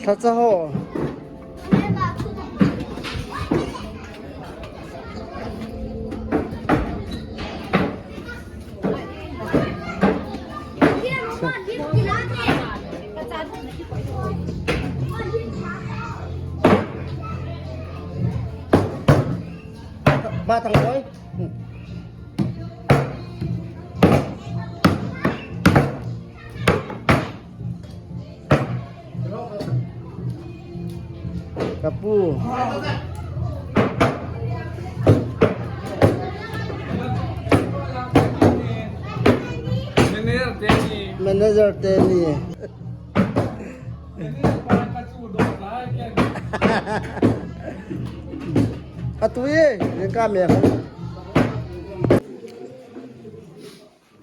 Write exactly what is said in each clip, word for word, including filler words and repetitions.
Thacha ho. Ba thang koi. Kapu. Manager teni. Manager teni. Atu ye, ye ka me.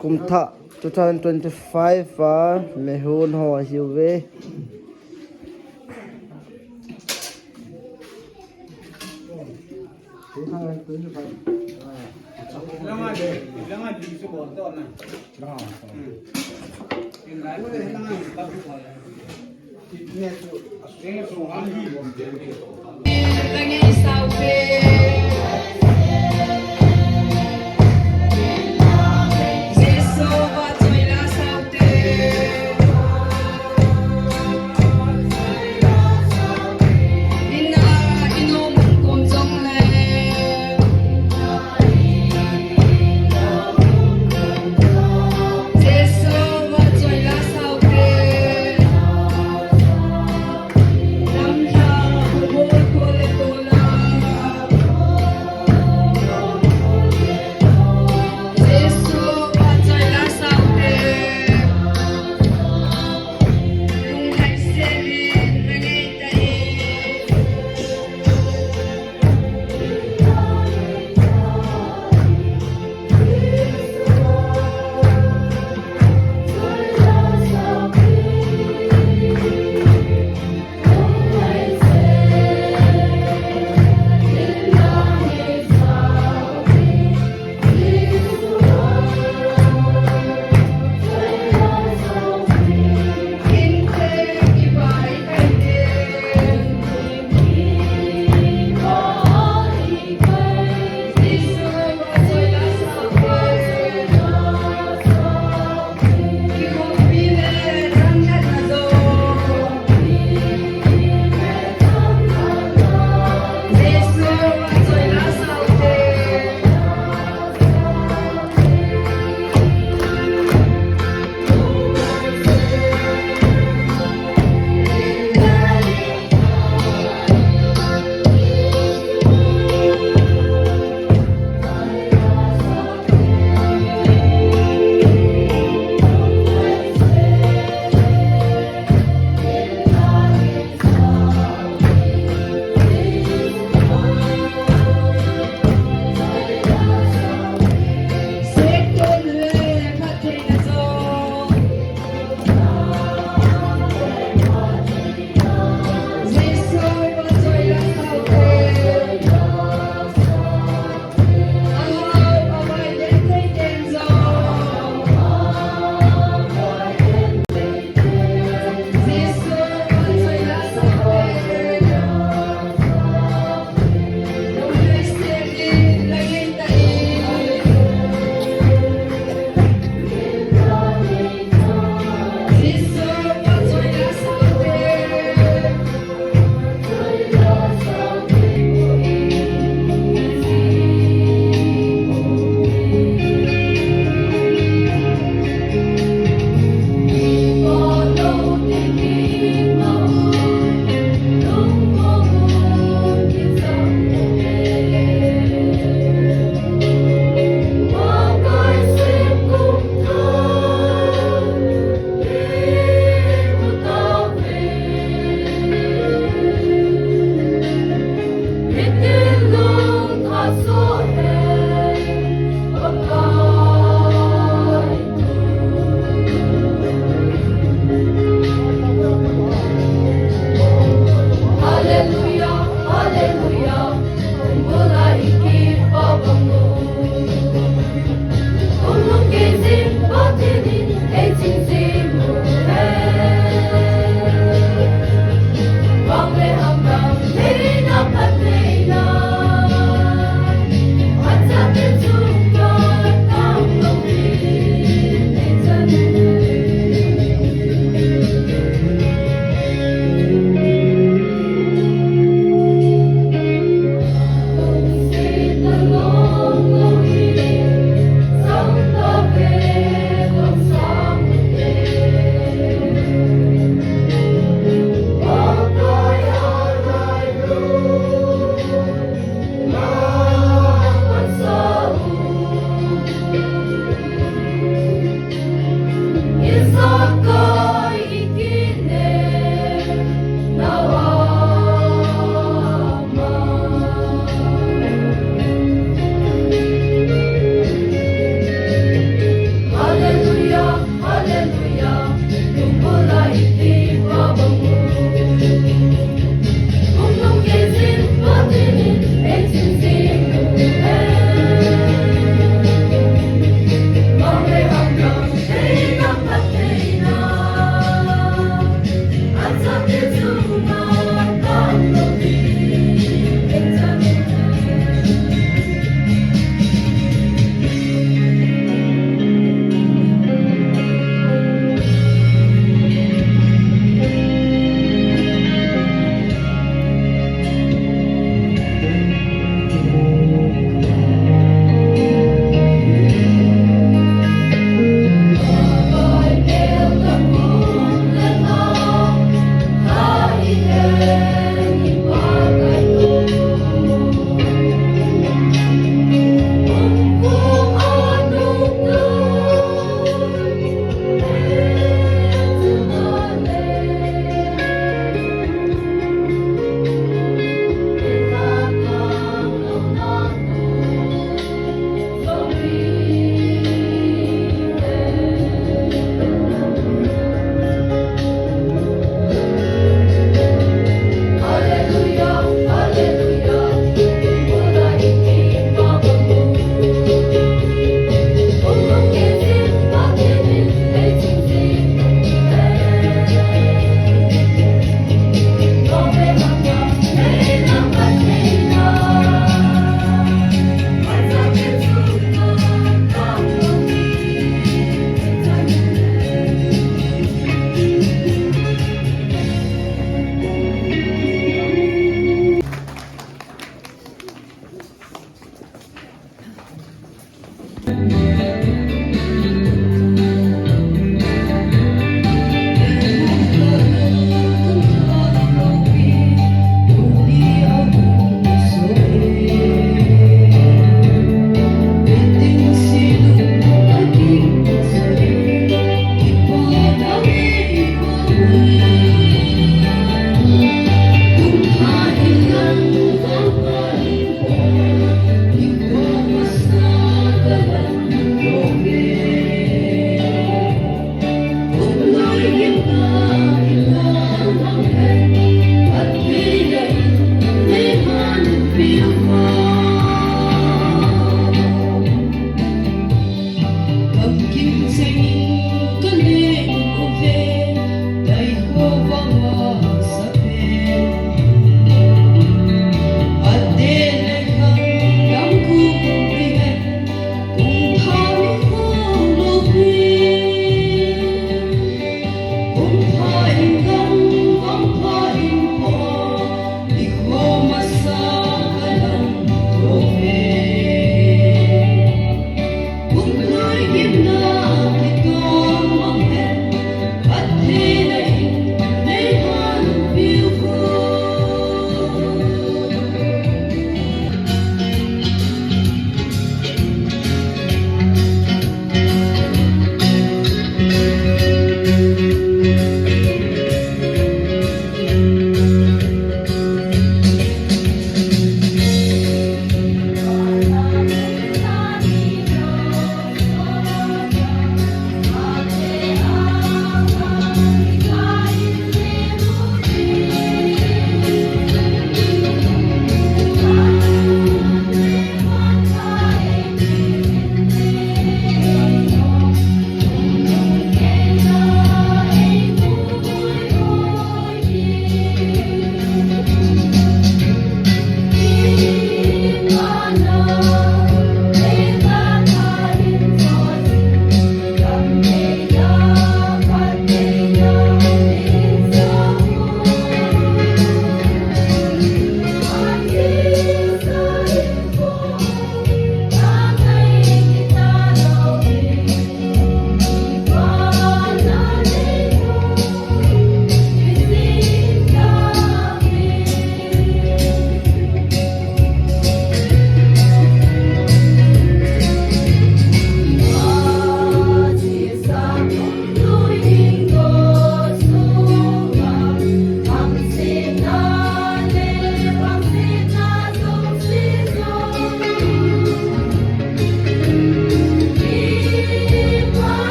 Kumthah two thousand twenty-five a mehon ho ahiuve.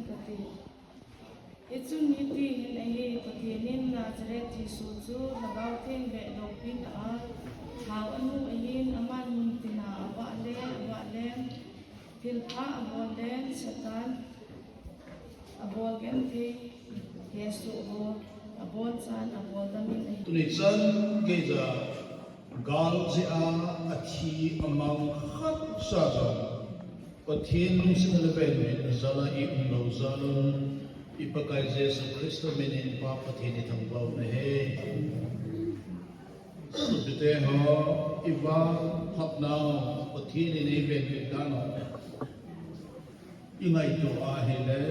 Kati. Hichun hiti hin ahi, Pathen in Nazareth Jesu chu Lhagao Theng le loupina a thao anu ahin, aman mun tina avah le, avah le, thilpha abol le, Satan abol genthei hesoh ho abonchan abol damin ahi. Tuni chan geija gal jeh a athi amang khat cha jong Pathen lungsetna le venbitna jal a i um lou jal un, i Pakai Jesu Christa min in Pa Pathen i thangvah u ahi. Sopite ho, i vah phatnau, Pathen in ei venbit dan u i ngaito ahile,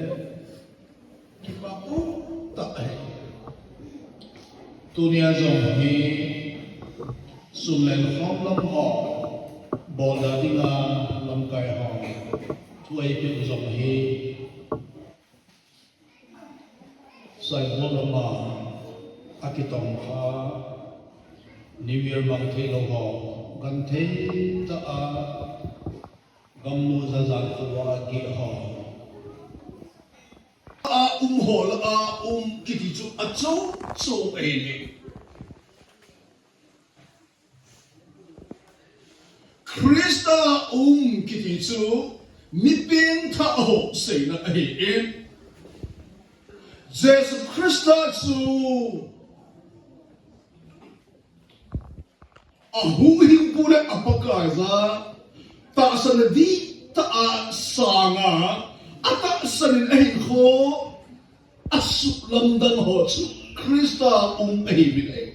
kipah um tah ahi. Tunia jong hi sum le khom lam ho bolna dinga lamkai ho thu eipeh u jong hi Saibol lama akitong kha New Year mang theilou ho, genthei tah a gammu jajan khovah a geh ho, a um ho lah a um kiti chu achou chou ahi. Christa um kiti chu mi pengthah ho seina ahin, Jesu Christa chu ahuhhingpu le aPakaiya tahsan dihtah a sanga, atahsan in ahinkho asuhlamdang ho chu Christa um ahiuvin ahi.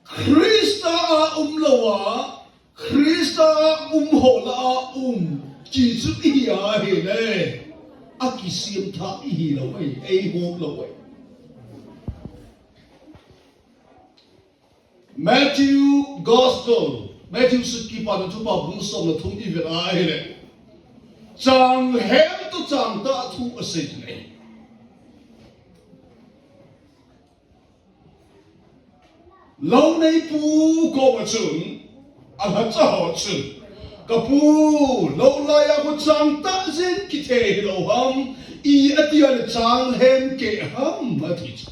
Christa a umlou a, Christa a um ho lah a um ti chu ihi ahile, akisem thah ihilou ahi, eihop lou ahi. Matthew Gospel, Matthew sut Kipana Thupha bung som le thum ivet ahile, changhem toh changtah thu asei ahi. Louneipu koma chun, alhacha ho chun, Ka pu, lou laiya kho changtah jeng kithei hilou ham, i ati a le changhem keh ham, ati chu.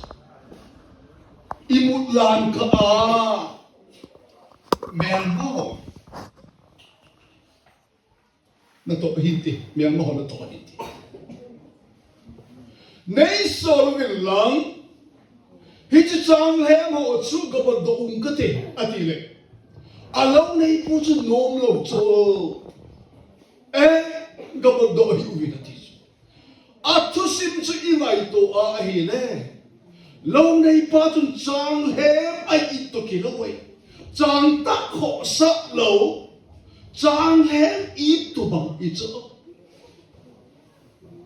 Imut lang kah a, melma ho natoh hinte, melma ho natoh hinte. Neisol uvin lang, hiche changhem ho chu gabol doh ung kate, ati le, alouneipu chu nomlou chu, eh, gabol doh hih uvin ati chu. Athusim chu ingaito ahile, louneipa chun changhem a-it toh kilou ahi. Changtah khohsah lou, changhem it toh bang hichu.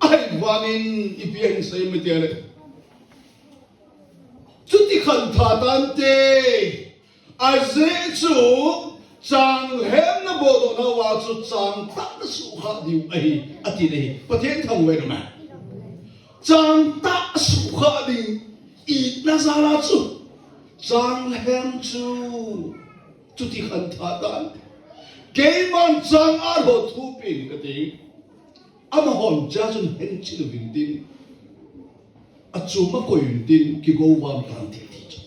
Ahivangin ipi ahin sei em itile, chuti khantha tante, ajeh chu changhem nabol doh nauva chu changtah nasuhkhah diu ahi, ati ahi. Pathen thangvah in um e. Changtah suhkhah ding itna jal a chu changhem chu chuti khantha tante. Keiman chang-at ho thupeh inge kati. Amahon cha chun hengchil uvin tin, achom a koi uvin tin, kigou vam tante ti chu.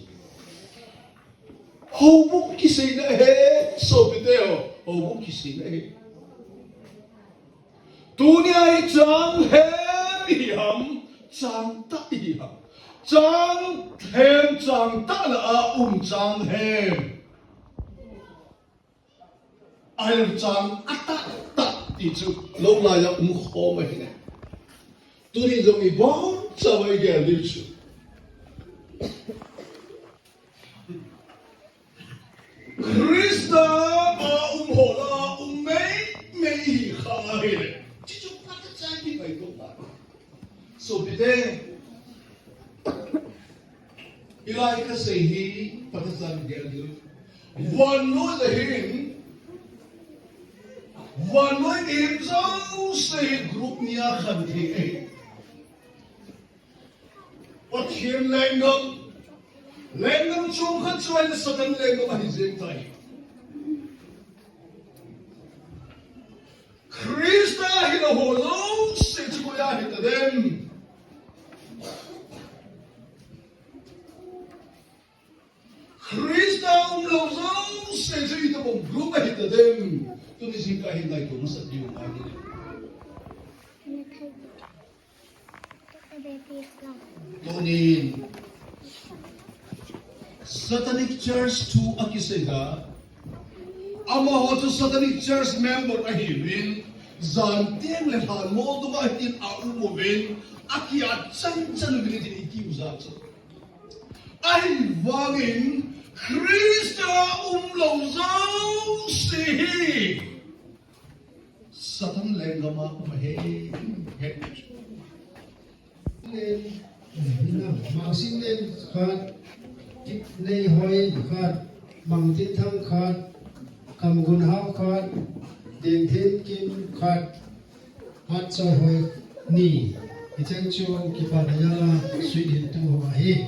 Houbung kiseina ahi, sopite ho, houbung kiseina ahi. Tunia hi changhem ihi ham, changtah ihi ham? Changhem, changtah lah a um changhem. Ahile chang atah tah ti chu lou laiya um khom ahi. Tuni jong ibonchauva igel diu chu, Christa a um ho lah a um mei mei ihi kha ahile, chuchu phatah cha kipai tou ma. Sopite, hilai kasei hi phatah cha gel diu. Vannoi a hin, vannoi angel jouse hi group ni a khan thei ahi. Pathen lenggam, lenggam chom khat chu ahile Satan lenggam ahi jeng tai. Christa hina ho jouse chu koi a hita dem? Christa umlou jouse chu itobang group a hita dem? Tuni jingkah hi ngaito masat diu ngai ni. Tunin Satanic Church thu akisei a, amaho chu Satanic Church member ahiuvin, jan teng le lhanmol dunga hin aum uvin, akiat chan chan uvin tin itiu jat chu. Ahivangin Christa umlou jouse hi Satan lenggam a um ahi. Len, Mangsing Len khat, Kipneihoi khat, Mangtinthang khat, Kamgunhao khat, Dengthenkim khat, Hatchoihoi ni. Hicheng chu kipana jal a sweet hin tu ho ahi.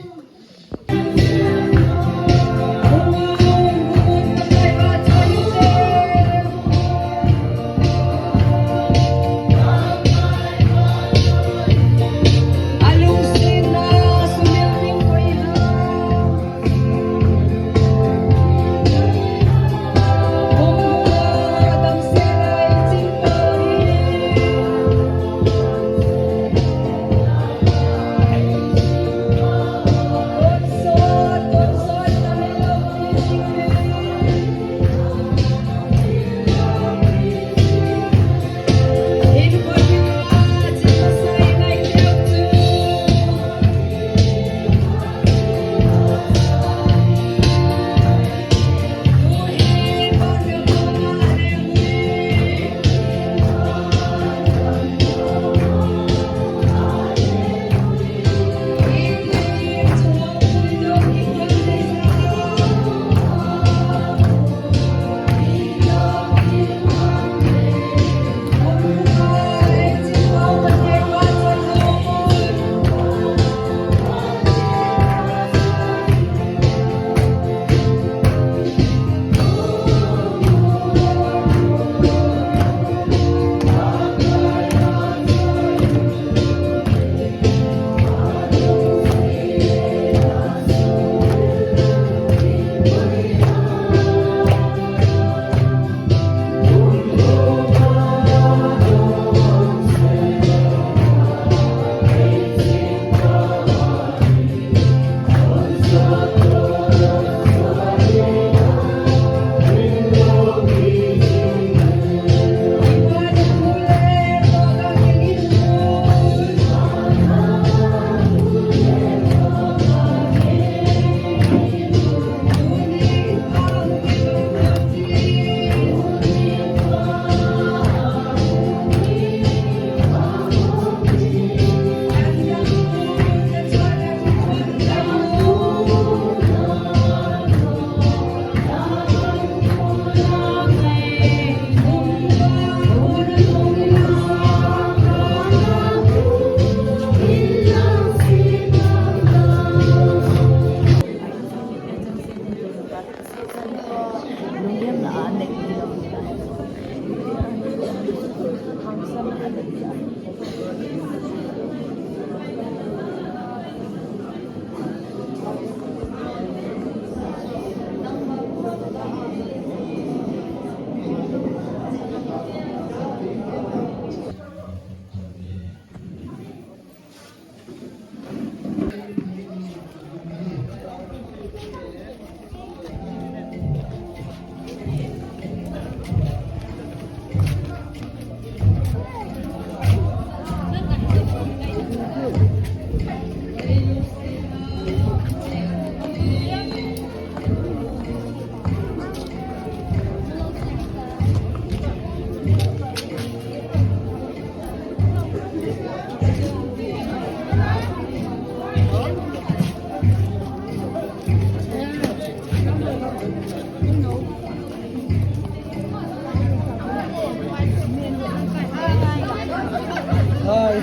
Hi.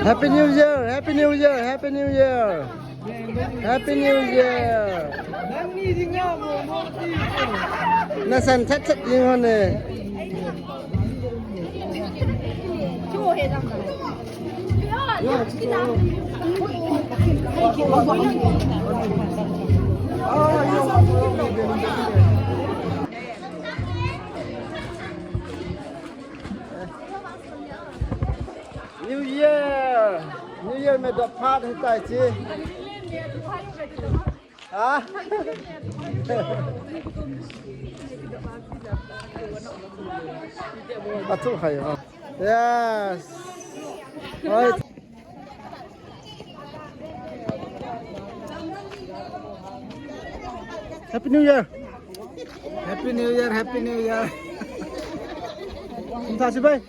Happy New Year, Happy New Year, Happy New Year. Happy New Year. Nasan chat chat jing hon e. New Year! New Year में तो फाट होता है जी। हाँ? अच्छा खाइए, हाँ। Yes. Right. Happy New Year. Happy New Year, Happy New Year. Sasi bhai.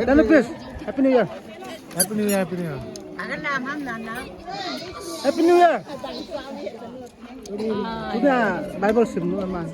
Hello, please. Happy New Year. Happy New Year, Happy New Year. Happy New Year. Tuna Bible sim nu ama.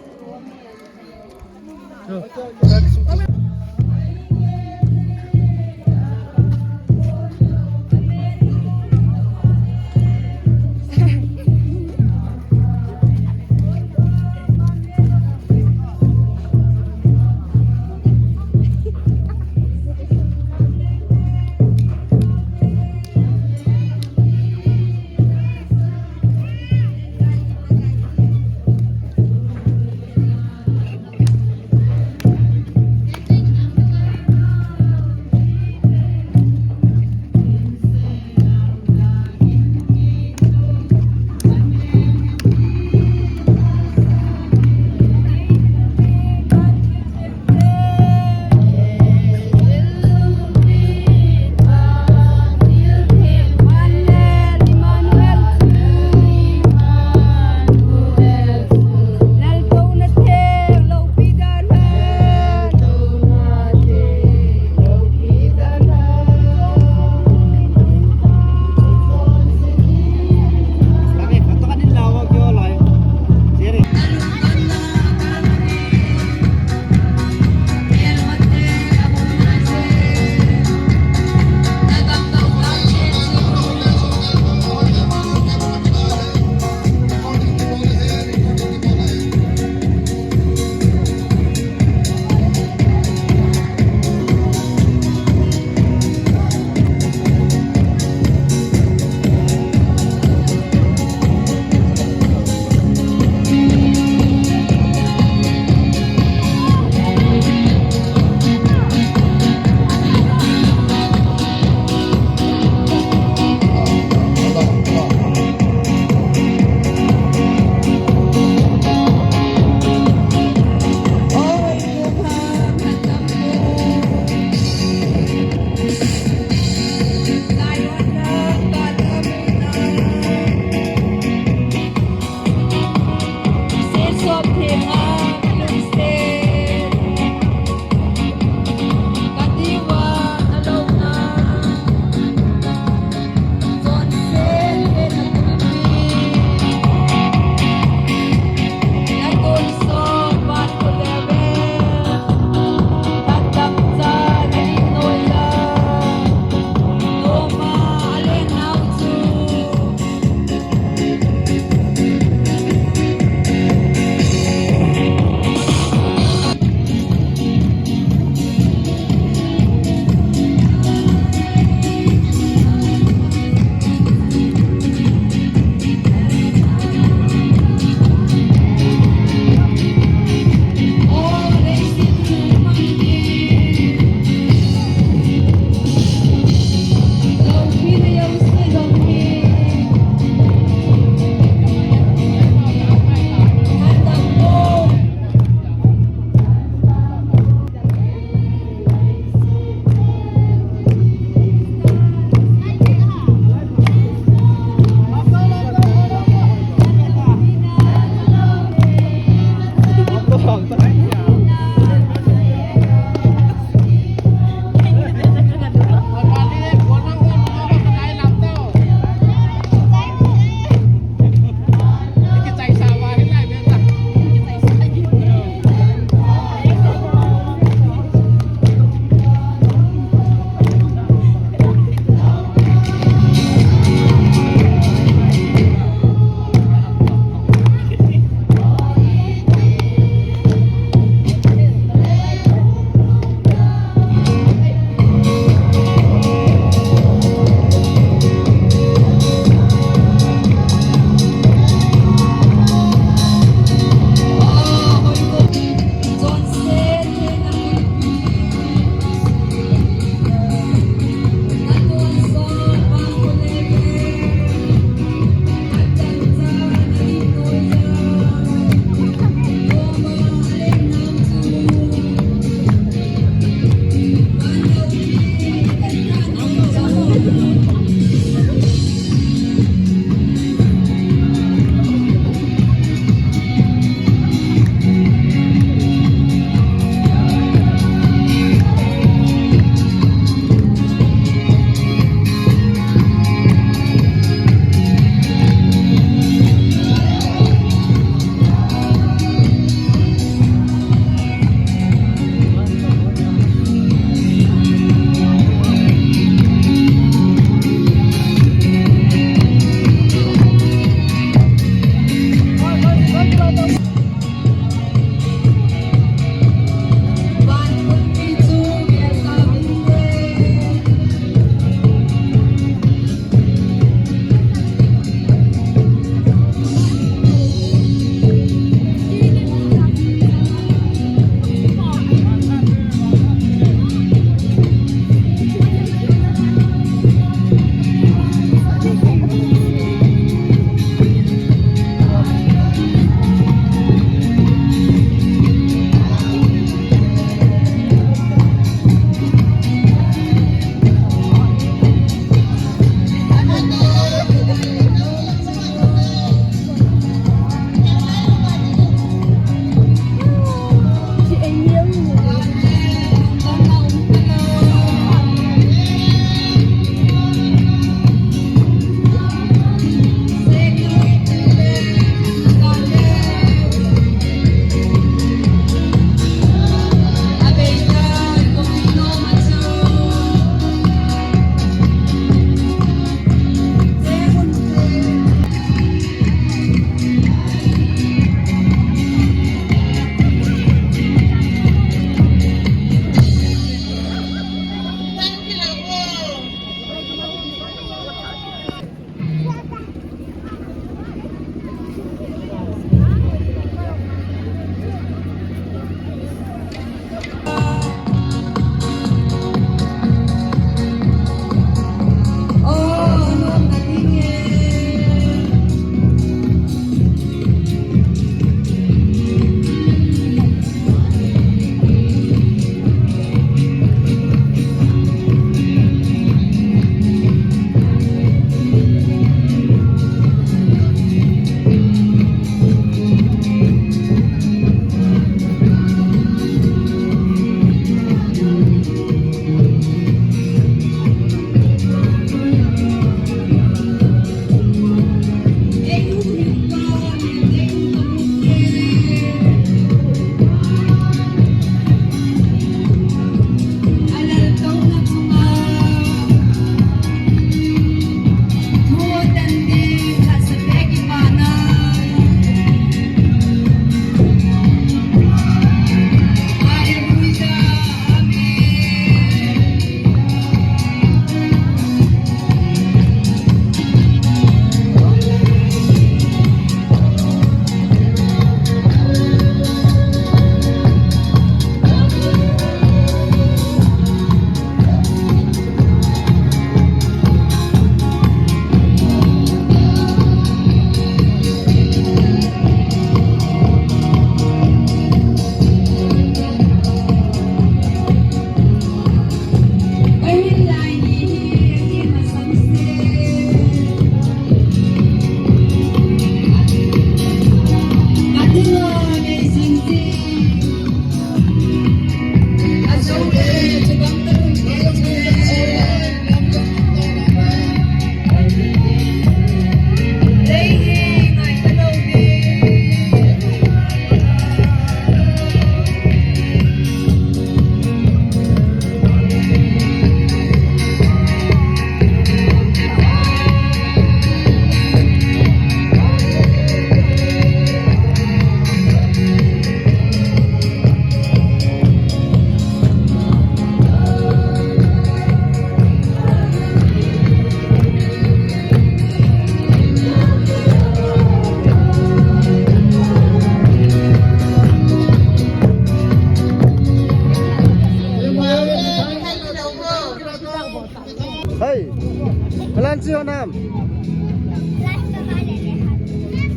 नाम?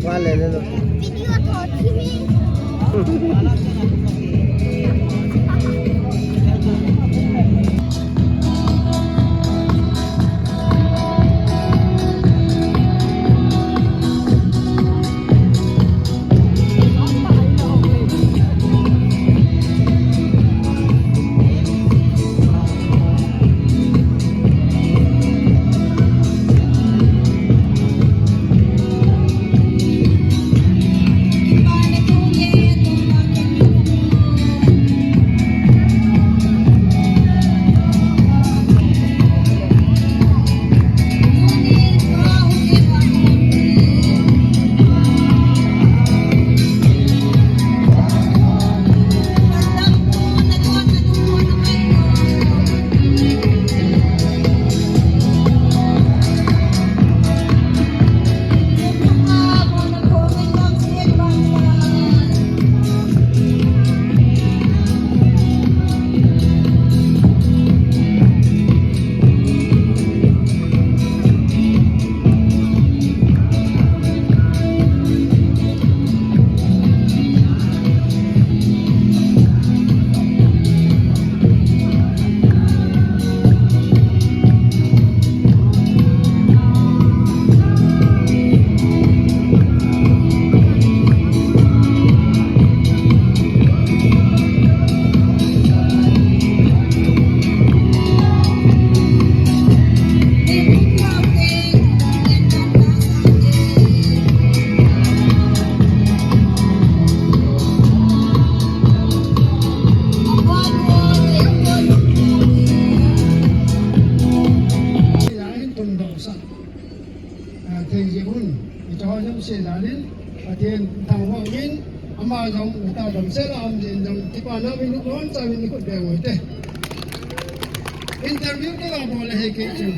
Vale, le lo. Video to thimi. Thei jeh un, hiche ho jong sei jal in, Pathen thangvah uvin, ama jong nata damsel a um jeh in jong, kipana min lungmon cha min khut beng u hite. Interview ka la bol ahi kei chun.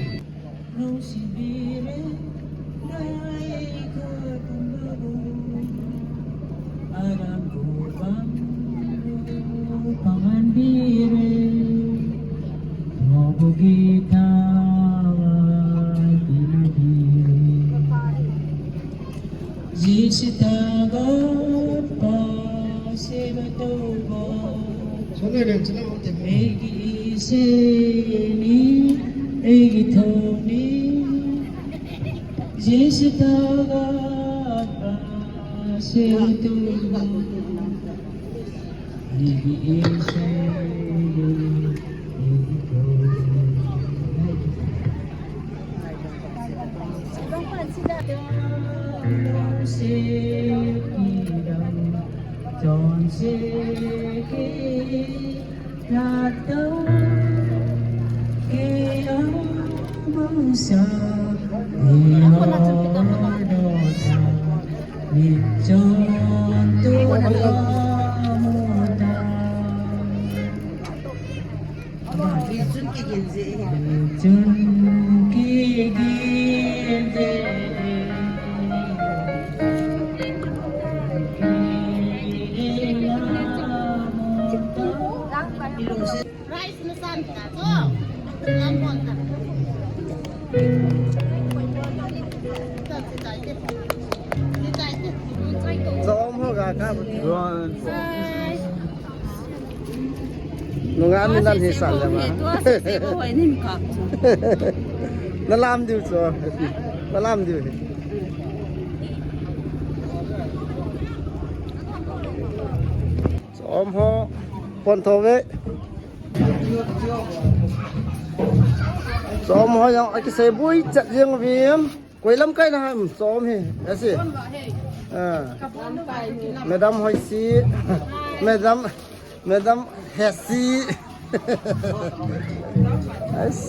Prize nasan ta chu. Lamon ta. Chom ho ga ka. Hi. Nunga mi nan hi san le ma. Tua se se ko hoi nin ka chu. Na lam diu chu. Na lam diu hi. Chom ho pon tho ve. Chom ho jong akisei boi chat jeng uvin. Koi lamkai na ham chom hi. Asi. Ah. Madam Hoisi. Madam, Madam Hesi. Ais.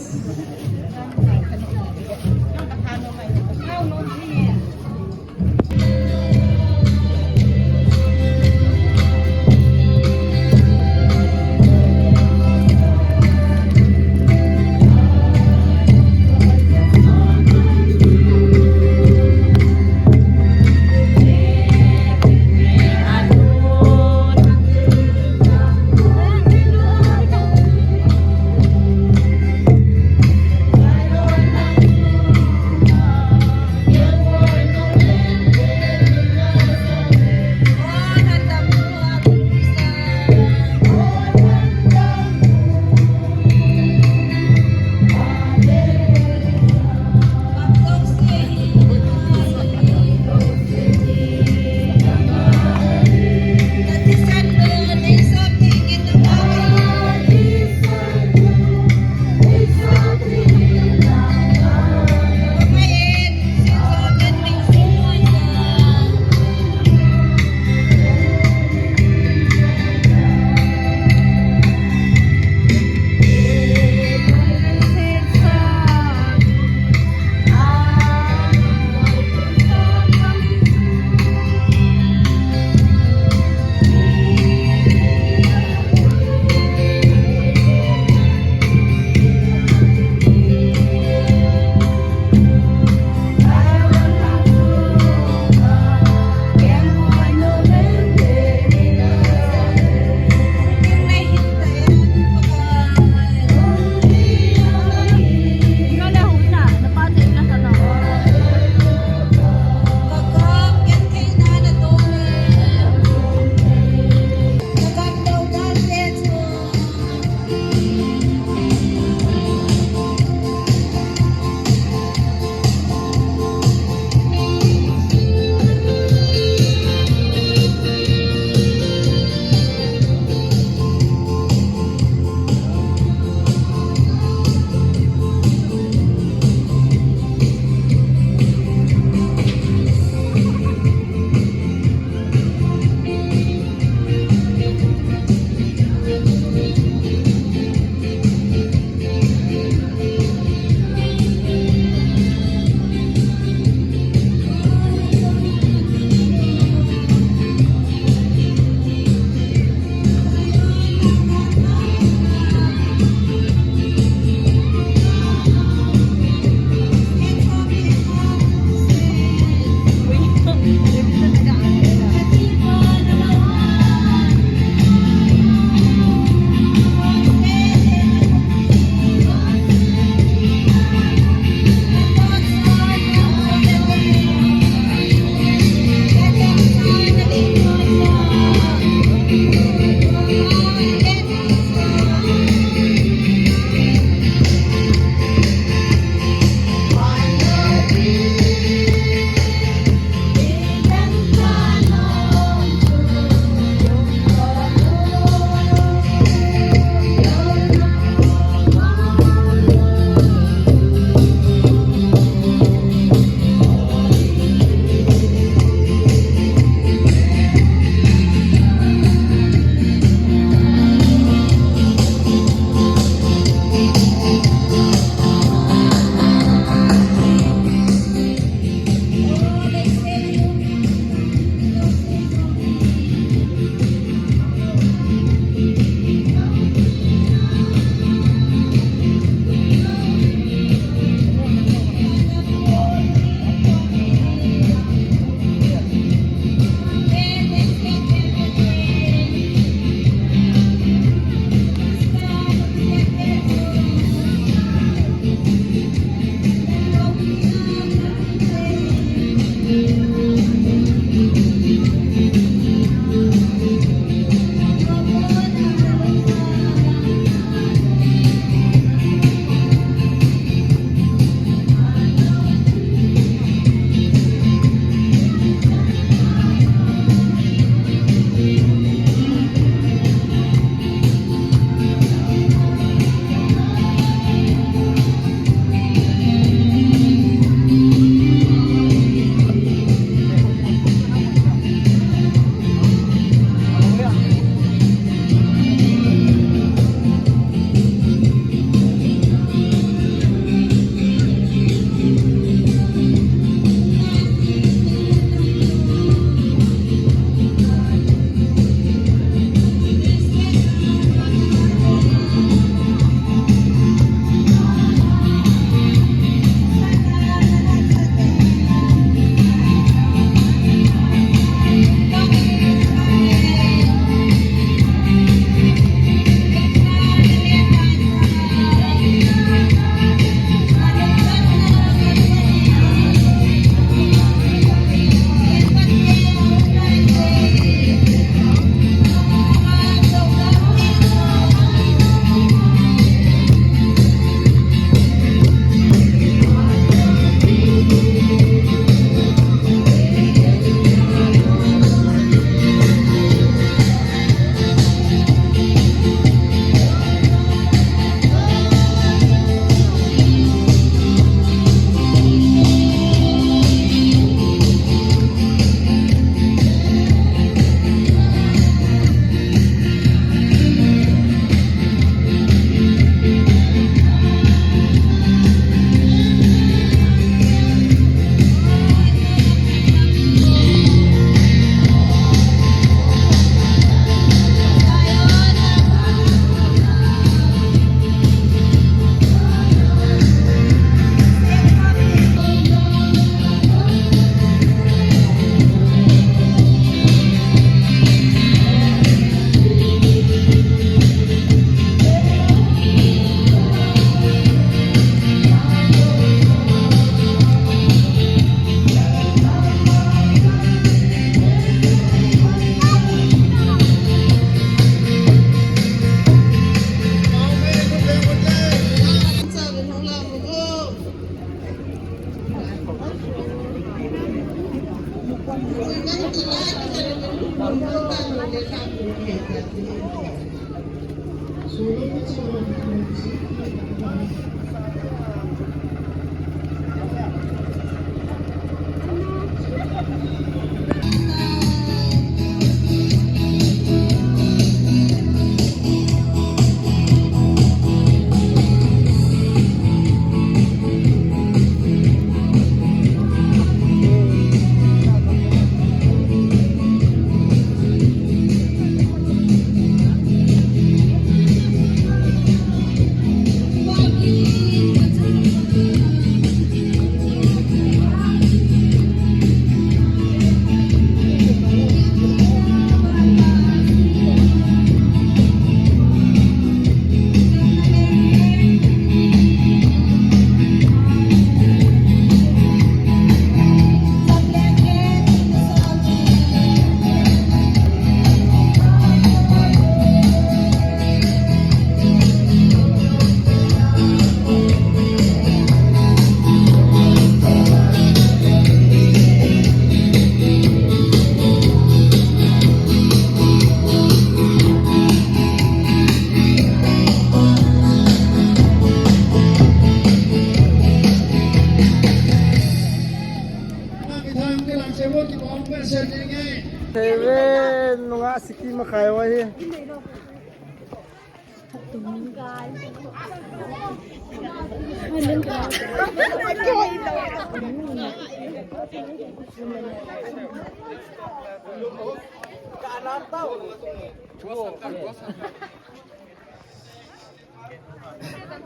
Thei ve, nunga siki ma khai wa hi.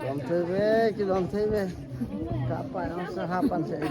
Lom thei ve, kilom thei ve. Ka pa nang sa ha pan sa ni.